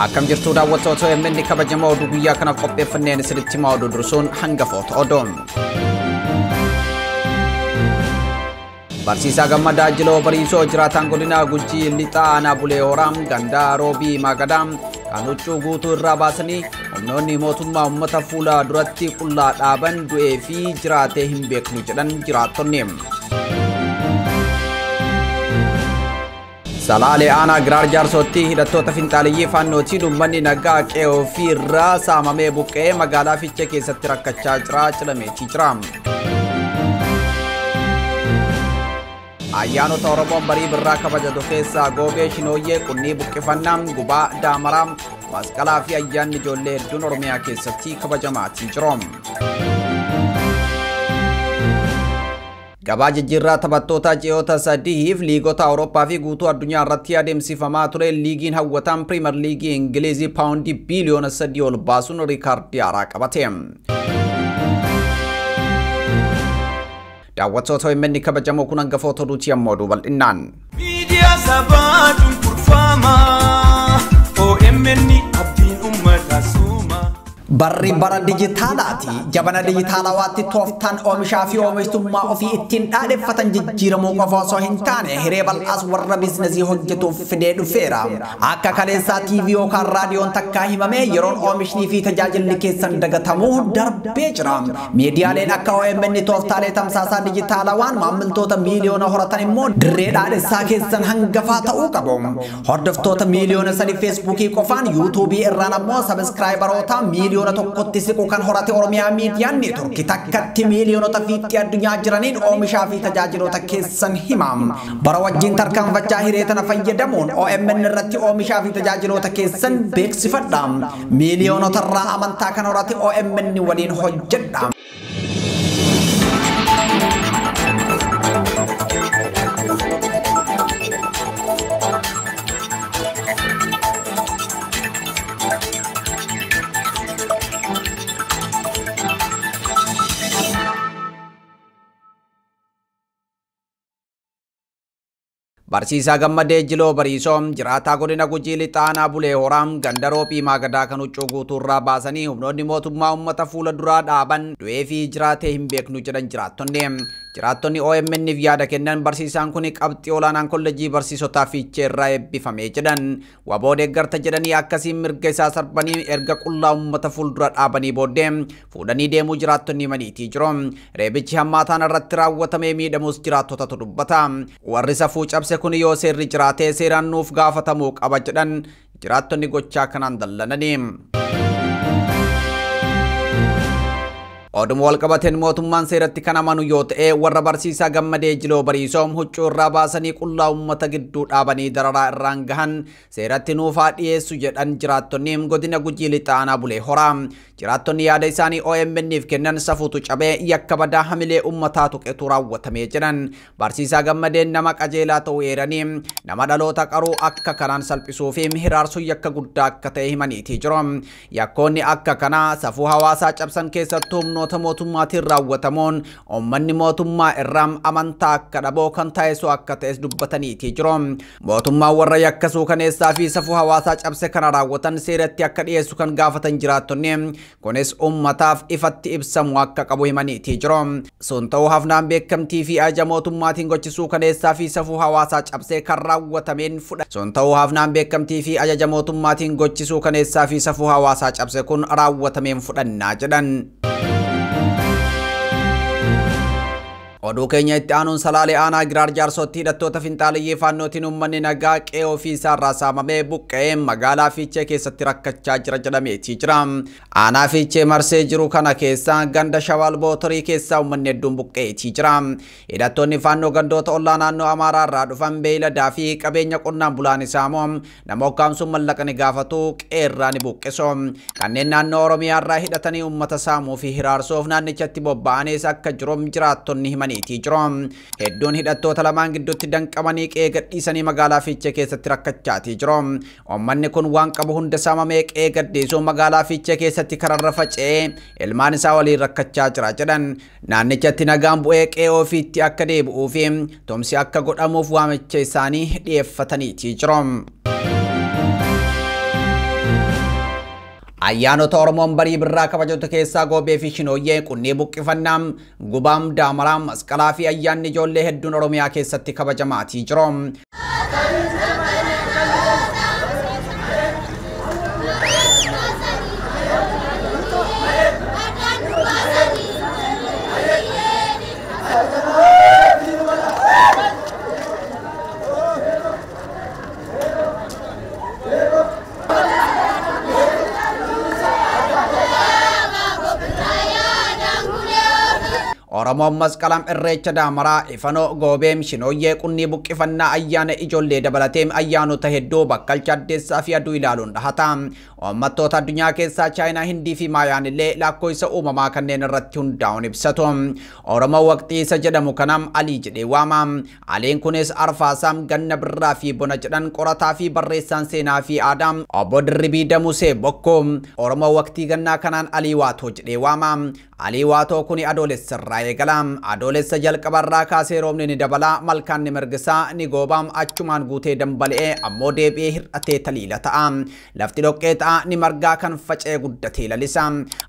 Akkam jirtuu daawwattoota OMN kabajamoo oduu guyyaa kanaaf qopheeffanneen isinitti himaa oduu dursuun hangafoota odoon. Barsiisaa Gammadaa Jiloo Bariisoo jiraataan godina Gujii Lixaa Aanaa Bulee Horaa gandaa Roobii Maagadaa kan huccuu guutuu irraa baasanii humnoonni mootummaa uummata fuula duratti qullaa dhaaban du'ee fi jiraatee hin beeknu jedhan jiraattonni. Salaalee aanaa Giraar Jaarsootti hidhattoota finxaaliyyii faannootiin uummanni nagaa qe'ee ofii irraa saamamee buqqee magaalaa Fiichee keessatti rakkachaa jira jedhameetii jira. Ayyaanota Oromoon barii birraa kabajatu keessaa Goobee, Shinooyyee, Qunnii, Buqqifannaa, Gubaa, Daamaraa, Masqalaa fi ayyaanni ijoollee hedduun Oromiyaa keessatti kabajamaatii jiru. Gabaa jijjiirraa taphattoota ji'oota sadiif liigota Awurooppaa fi guutuu addunyaa irratti adeemsifamaa ture liigiin hawwataan Piriimer Liigii Ingilizii paawundii biiliyoona 3 ol baasuun riikaardii haaraa qabate. Daawwattoota OMN kabajamoo kun hangafoota oduuti ammoo oduu bal'inaan. Miidiyaa sabaa cunqurfamaa OMN abdiin uummataa suuma. Barri bara dijitaalaati. Jabana dijitaalawaatti tooftaan oomishaa fi oomishtummaa ofii ittiin dhaadheffatan jijjiiramuu qofa osoo hin taane hiree bal'aas warra biizinasii hojjetuuf fidee dhufeera. Akka kaleessaa TV yookaan raadiyoon takkaa himamee yeroon oomishnii fi tajaajilli keessan dagatamuu darbee jira. Miidiyaaleen akka OMN tooftaalee tamsaasaa dijitaalawaan maamiltoota miiliyoona horatan immoo dirree dhaadhessaa keessan hangafaa ta'uu qabu. Hordoftoota miiliyoona 3 Feesbuukii qofaan Yuutuubii irraan ammoo sabiskiraayibaroota miiliyoona tokkotti siqu kan horate Oromiyaa Miidiyaan Neetworkii takkatti miiliyoonota fiixee addunyaa jiraniin oomishaa fi tajaajiloota keessan hima. Bara wajjin tarkaanfachaa hiree tana fayyadamuun OMN irratti oomishaa fi tajaajiloota keessan beeksifadha. Miiliyoonota irraa amantaa kan horate OMN waliin hojjedha. Barsiisaa Gammadee Jiloo Bariisoo jiraataa godina Gujii Lixaa Aanaa Bulee Horaa ganda Roobii Maagadaa kan huccuu guutuu irraa baasanii humnoonni mootummaa uummata fuula duraa dhaaban du'ee fi jiraatee hin beeknu jedhan jiraattonni. Jiraattonni OMN'f yaada kennan barsiisaan kun qabxii olaanaan kolleejjii barsiisotaa Fiichee irraa eebbifamee jedhan. Waboo deeggarta jedhanii akkasiin mirga isaa sarbanii erga qullaa uummata fuuldura dhaabanii booddee fuudhanii deemuu jiraattonni himaniitii jiru. Reebichi hammaataan irratti raawwatamee miidhamus jiraattotatu dubbata. Warri safuu cabse kun yoo seerri jiraatee seeraan nuuf gaafatamuu qaba jedhan jiraattonni gochaa kanaan dallananii. Oduma walqabateen mootummaan seeratti kan amanu yoo ta'e warra barsiisaa Gammadee Jiloo Bariisoo huccuu irraa baasanii qullaa uummata gidduu dhaabanii dararaa irraan gahan seeratti nuufaa dhiyeessu jedhan jiraattonni godina Gujii Lixaa Aanaa Bulee Horaa. Jiraattonni yaada isaanii OMN'f kennan safuutu cabee yakka badaa hamilee uummataa tuqetu raawwatamee jedhan. Barsiisaa Gammadeen nama qajeelaa ta'uu eeranii nama dhaloota qaruu akka kanaan salphisuu fi hiraarsuu yakka guddaa akka ta'e himaniitii jiru. Yakkoonni akka kanaa safuu hawaasaa cabsan keessattuu humnoota mootummaatiin raawwatamuun uummanni mootummaa irraa amantaa akka dhaboo kan taasisu akka ta'es dubbataniitii jiru. Mootummaan warra yakkasuu kaneessaa fi safuu hawaasaa cabse kana raawwatan seeratti akka dhiyeessu kan gaafatan jiraattonni kunis uummataaf ifatti ibsamu akka qabu himaniitii jiru. Sun ta'uu hafnaan beekamtii fi ajaja mootummaatiin gochisuu kaneessaa fi safuu hawaasaa cabsee kan raawwatameen fudha. Sun ta'uu hafnaan beekamtii fi ajaja mootummaatiin gochisuu kaneessaa fi safuu hawaasaa cabse kun raawwatameen fudhannaa jedhan. Oduu keenya itti aanuun Salaalee aanaa Giraar Jaarsootti hidhattoota finxaaliyyii faannootiin uummanni nagaa qe'ee ofii isaarraa saamamee buqqa'ee magaalaa Fiichee keessatti rakkachaa jira jedhameetii jira. Aanaa Fiichee marsee jiru kana keessa ganda Shawaal Bootorii keessaa uummanni hedduun buqqa'eetii jira. Hidhattoonni faannoo gandoota ollaa naannoo Amaaraa irraa dhufan beeyladaa fi qabeenya qonnaan bulaan isaamoo nama ukkaamsuun mallaqa ni gaafatu qe'eerraa ni buqqisu. Kanneen naannoo Oromiyaa irraa hidhatanii uummata saamuu fi hiraarsuuf naannichatti bobba'anis akka jiru jiraattonni himanii jiru. Hedduun hidhattoota lamaan gidduutti danqamanii qe'ee gadhiisanii magaalaa Fiichee keessatti rakkachaatii jiru. Uummanni kun waan qabu hunda saamamee qe'ee gadhiisuun magaalaa Fiichee keessatti kararra faca'ee ilmaan isaa waliin rakkachaa jira jedhan. Naannichatti nagaan bu'ee qe'ee ofiitti akka deebi'uu fi tumsi akka godhamuuf waamicha isaanii dhiyeeffataniitii jiru. Ayyaanota Oromoon barii birraa kabajatu keessaa Goobee fi Shinooyyee, Qunnii Buqqifannaa, Gubaam, Daamaraa, Masqalaa fi ayyaanni ijoollee hedduun Oromiyaa keessatti kabajamaatii jiru. Oromoon Masqalam, Irreecha, Daamaraa, Ifanoo, Goobeem, Shinooyyee, Qunnii Buqqifannaa, ayyaana ijoollee dabalatee ayyaanota hedduu bakkalcha addeessaa fi aduu ilaaluun dhahata. Uummattoota addunyaa keessaa Chaayinaa, Hindii fi Maayaan illee lakkoofsa uumamaa kanneen irratti hundaa'uun ibsatu. Oromoon waqtii isa jedhamu kanam Alii jedhee waama. Aliin kunis Arfaasaa, Ganna, Birraa fi Bona jedhan qorataa fi barreessaan seenaa fi aadaa Obbo Dirribii Damusee Bokkoo. Oromoon waqtii gannaa kanaan Alii Waatoo jedhee waama. Alii Waatoo kuni adoolessa irraa eegala. Adoolessa jalqabarraa kaasee roobni ni dabala, malkaan ni mirgisaa, ni goobaam, achumaan guutee dambali'ee ammoo deebi'ee hir'atee taliila ta'a. Lafti dhoqqee ta'a, ni margaa kan faca'ee guddatee lalisa.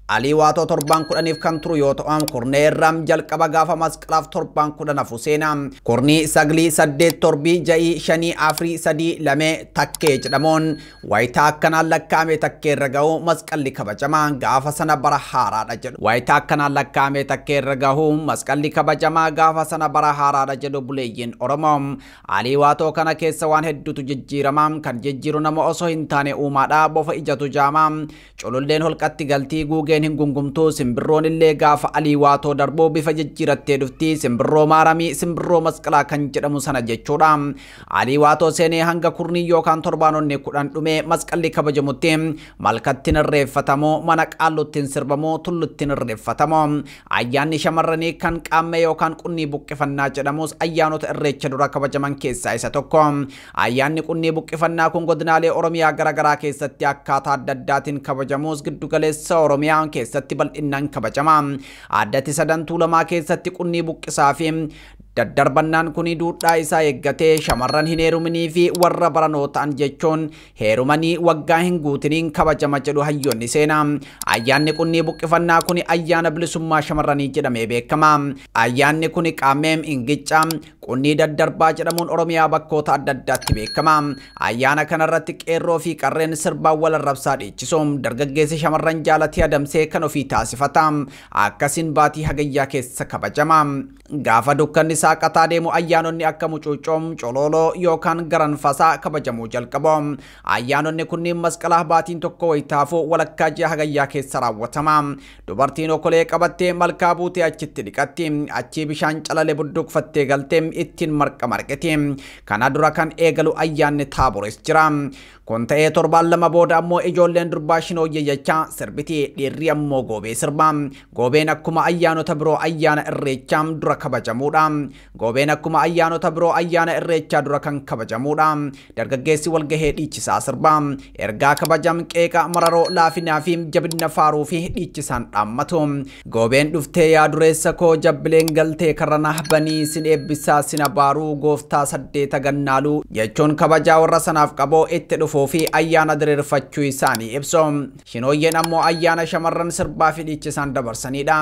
Alii Waatoo torbaan 10 kan turu yoo ta'u, kurnee irraa jalqaba gaafa masqalaaf torbaan 10 hafu seena. Kurnii 9, 8, 7, 6, 5, 4, 3, 2 takkee jedhamuun wayitaa akkanaan lakkaa'ame takkee irra gahu masqalli kabajama. Gaafa sana bara haaraadha jedhu. Wayitaa akkanaan lakkaa'ame takkee irra gahu masqalli kabajamaa gaafa sana bara haaraadha jedhu buleeyyiin Oromoo. Alii Waatoo kana keessa waan hedduutu jijjiirama. Kan jijjiiru nama osoo hin taane uumaadha. Bofa ijatu jaama. Cululleen holqatti galtii, guugeen hin gungumtu. Simbirroon illee gaafa Alii Waatoo darbuu bifa jijjiirattee dhufti. Simbirroo maaramii, simbirroo masqalaa kan jedhamu sana jechuudha. Alii Waatoo seenee hanga kurnii yookaan torbaanonni 10 dhumee masqalli kabajamutti malkattiin irreeffatamu, mana qaalluttiin sirbamu, tulluttiin irreeffatamu. Ayyaanni shamarranii kan qaammee yookaan Qunnii Buqqifannaa jedhamus ayyaanota Irreecha dura kabajaman keessaa isa tokko. Ayyaanni Qunnii Buqqifannaa kun godinaalee Oromiyaa garaagaraa keessatti akkaataa adda addaatiin kabajamus giddugaleessa Oromiyaa keessatti bal'inaan kabajama. Addatti sadan Tuulamaa keessatti qunnii buqqisaa fi daddarbannaan kuni duudhaa isaa eeggatee shamarran hin heeruminii fi warra baranoo ta'an jechuun heerumanii waggaa hin guutiniin kabajama jedhu hayyoonni seenaa. Ayyaanni Qunnii Buqqifannaa kuni ayyaana bilisummaa shamarranii jedhamee beekama. Ayyaanni kuni qaammeem, ingicca, qunnii daddarbaa jedhamuun Oromiyaa bakkoota adda addaatti beekama. Ayyaana kanarratti qeerroo fi qarreen sirbaan wal arrabsaa dhiichisu. Dargaggeessi shamarran jaalatee adamsee kan ofii taasifata. Akkasiin baatii hagayyaa keessa kabajama. Gaafa dukkanni saaqataa deemu ayyaanonni akka mucuucoom, colooloo yookaan garanfasaa kabajamuu jalqabu. Ayyaanonni kunniin masqalaa baatiin tokko wayitaafuu walakkaa ji'a hagayyaa keessa raawwatama. Dubartiin okolee qabattee malkaa buutee achitti dhiqatti. Achii bishaan calale budduuqfattee galtee ittiin marqa marqiti. Kana dura kan eegalu ayyaanni taaboris jira. Kun ta'ee torbaan 2 booda ammoo ijoolleen durbaa Shinooyyee jechaa sirbiti. Dhiirri ammoo Goobee sirba. Goobeen akkuma ayyaanota biroo ayyaana Irreechaa dura kabajamuudha. Goobeen akkuma ayyaanota biroo ayyaana Irreechaa dura kan kabajamuudha. Dargaggeessi walgahee dhiichisaa sirba. Ergaa kabajam, qeeqa, mararoo, laafinaa fi jabina faaruu fi dhiichisaan dhaammatu. Goobeen dhuftee yaa dureessa koo jabbileen galtee karranaa banii sin eebbisaa sin abaaruu gooftaa 8 gannaaluu jechuun kabajaa warra sanaaf qaboo itti dhufuu fi ayyaana diriirfachuu isaanii ibsu. Shinooyyeen ammoo ayyaana shamarran sirbaa fi dhiichisaan dabarsanidha.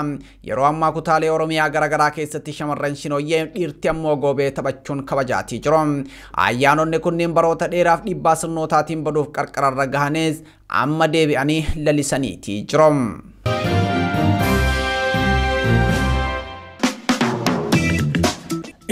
Yeroo ammaa kutaalee Oromiyaa garaagaraa keessatti shamarran Shinooyyee, dhiirti ammoo Goobee taphachuun kabajaatii jiru. Ayyaanonni kunniin baroota dheeraaf dhiibbaa sirnootaatiin baduuf qarqararra gahanis amma deebi'anii lalisaniitii jiru.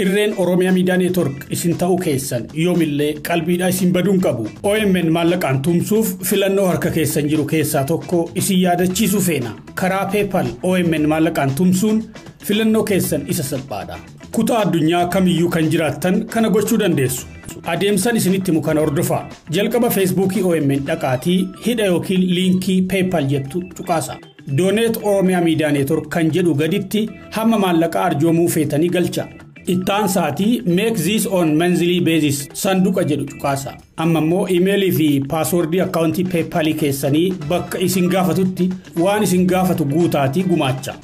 Irreen Oromiyaa Miidiyaa Neetwork isin ta'uu keessan yoomillee qalbiidhaa isin baduun qabu. OMN maallaqaan tumsuuf filannoo harka keessan jiru keessaa tokko isin yaadachiisuu feena. Karaa PayPal OMN maallaqaan tumsuun filannoo keessan isa salphaadha. Kutaa addunyaa kamiyyuu kan jiraattan kana gochuu dandeessu. Adeemsan isinitti himu kana hordofaa. Jalqaba Feesbuukii OMN dhaqaatii hidha yookiin liinkii PayPal jettu cuqaasa. Donate Oromiyaa Miidiyaa Neetwork kan jedhu gaditti hamma maallaqa arjoomuu feetanii galcha. Ittaan sa'aatii make this on monthly basis sanduqa jedhu cuqaasa. Amma immoo iimeelii fi paaswordii akkaawuntii PayPalii keessanii bakka isin gaafatutti waan isin gaafatu guutaatii gumaacha.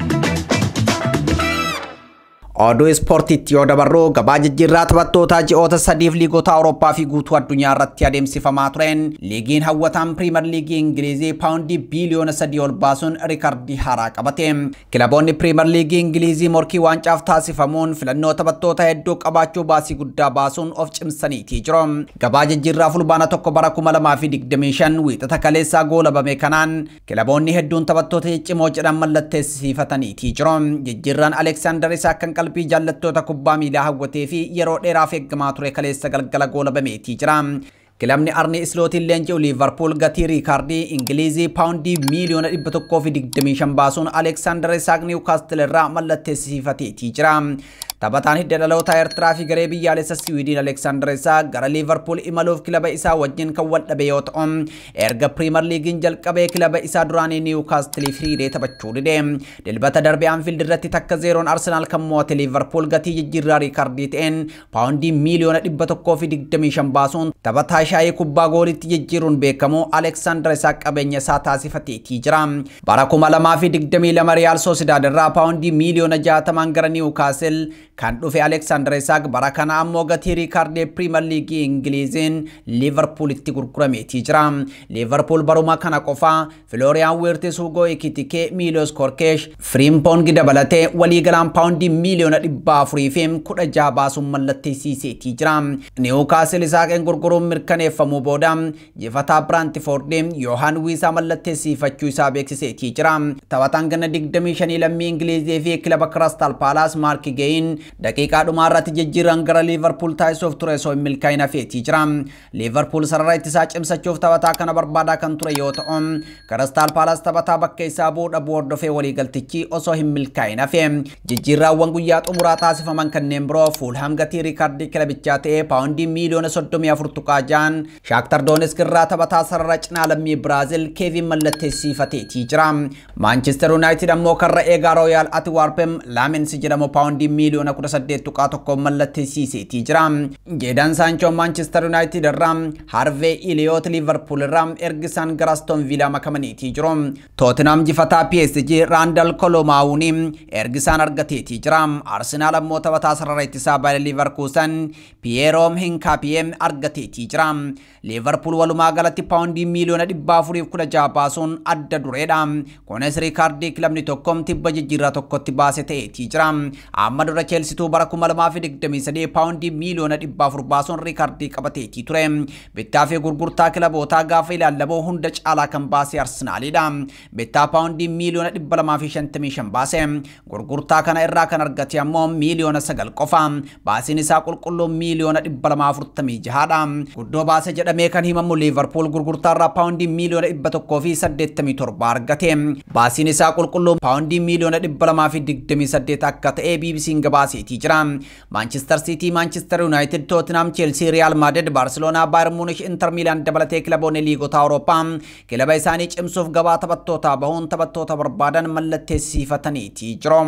Oduu ispoortiitti yoo dabarru gabaa jijjiirraa taphattootaa ji'oota sadiif liigota Awurooppaa fi guutuu addunyaa irratti adeemsifamaa tureen liigiin hawwataan Piriimer Liigii Ingilizii paawundii biiliyoona 3 ol baasuun riikardii haaraa qabate. Kilaboonni Piriimer Liigii Ingilizii morkii waancaaf taasifamuun filannoo taphattoota hedduu qabaachuu baasii guddaa baasuun of cimsaniitii jiru. Gabaa jijjiirraa fulbaana 1 bara 2025 wiixata kaleessaa goolabame kanaan kilaboonni hedduun taphattoota ciccimoo jedhan mallatteessifataniitii jiru. Jijjiirraan Aleksaandar Isaak kan qalbii jaallattoota kubbaa miilaa hawwatee fi yeroo dheeraaf eeggamaa ture kaleessa galgala goolabameetii jira. Kilabni Arne Islootiin leenji'u Liverpool gatii riikaardii Ingilizii paawundii miiliyoona 125 baasuun Aleksaandar Isaak Niwukaastil irraa mallatteessifateetii jira. Taphataan hidda dhaloota Eertiraa fi garee biyyaalessa Siwiidin Aleksaandar Isaak gara Liverpool imaluuf kilaba isaa wajjin kan wal dhabe yoo ta'u, erga Piriimer Liigiin jalqabee kilaba isaa duraanii Niwukaastiliif hiriiree taphachuu dide. Dilbata darbe Anfiild irratti takka 0 Arsenaal kan mo'ate Liverpool gatii jijjiirraa riikaardii ta'een paawundii miiliyoona 125 baasuun taphataa shaayii kubbaa goolitti jijjiiruun beekamu Aleksaandar Isaak qabeenya isaa taasifateetii jira. Bara 2022 Riyaal Soosidaad irraa paawundii miiliyoona 60 gara Niwukaastil kan dhufe Aleksaandar Isaak bara kana ammoo gatii riikaardii Piriimer Liigii Ingiliziin Liverpoolitti gurgurameetii jira. Liverpool baruma kana qofa Florian Wirtz, Hugo Ekitike, Milos Korkesh, Frimpong dabalatee waliigalaan paawundii miiliyoona 416 baasuun mallatteessiseetii jira. Niwukaastil Isaaqeen gurguruun mirkaneeffamuu booda jifataa Biraantifoord Yohaan Wiisaa mallatteessifachuu isaa beeksiseetii jira. Taphataan ganna 25 lammii Ingilizii fi kilaba Crystal Palace Mark Gain daqiiqaa dhumaa irratti jijjiiraan gara Liverpool taasisuuf ture osoo hin milkaa'in hafeetii jira. Liverpool sarara ittisaa cimsachuuf taphataa kana barbaadaa kan ture yoo ta'u, Crystal Palace taphataa bakka isaa bu'uu dhabuu hordofee waliigaltichi osoo hin milkaa'in hafe. Jijjiirraawwan guyyaa xumuraa taasifaman kanneen biroo Fulham gatii riikaardii kilabichaa ta'e paawundii miiliyoona 34.6 Shaaktar Doonesk irraa taphataa sarara cinaa lammii Biraazil Keevin mallatteessifateetii jira. Manchester United ammoo karra eegaa Royal Antwerp Lamens jedhamu paawundii miiliyoona 18.1 mallatteessiseetii jira. Jadon Sancho Manchester United irraa Harvey Elliott Liverpool irraa ergisaan gara Aston Villa makamaniitii jiru. Tottenham jifataa PSG Randal Kolo Muani ergisaan argateetii jira. Arsenal ammoo taphataa sarara ittisaa Bayer Leverkusen Piero Hincapié argateetii jira. Liverpool walumaa galatti paawundii miiliyoona 416 baasuun adda dureedha. Kunis riikaardii kilabni tokko tibba jijjiirraa tokkotti baase ta'eetii jira. Amma dura Chelsiitu bara 2023 paawundii miiliyoona 400 baasuun riikaardii qabateetii ture. Bittaa fi gurgurtaa kilabootaa gaafa ilaalamu hunda caalaa kan baase Arsenaalidha. Bittaa paawundii miiliyoona 255 baase. Gurgurtaa kana irraa kan argate ammoo miiliyoona 9 qofa. Baasiin isaa qulqulluu miiliyoona 246dha. Guddoo baase jedhamee kan himamu Liverpool gurgurtaa irraa paawundii miiliyoona 187 argate. Baasiin isaa qulqulluu paawundii miiliyoona 228 akka ta'e BBC'n gabaaseetii jira. Manchester City, Manchester United, Tottenham, Chelsea, Real Madrid, Barcelona, Bayern Munich, Inter Milan dabalatee kilaboonni liigota Awurooppaa kilaba isaanii cimsuuf gabaa taphattootaa bahuun taphattoota barbaadan mallatteessifataniitii jiru.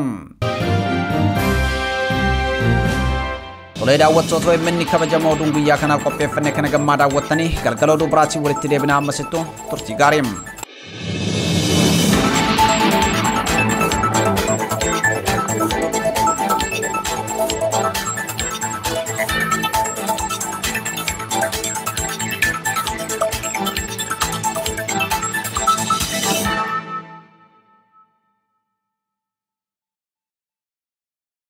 Tolee daawwattoota OMN kabajamoo oduun guyyaa kanaaf qopheeffanne kana gammaa daawwattanii galgala oduu biraatiin walitti deebina ammasittuu turtii gaarii.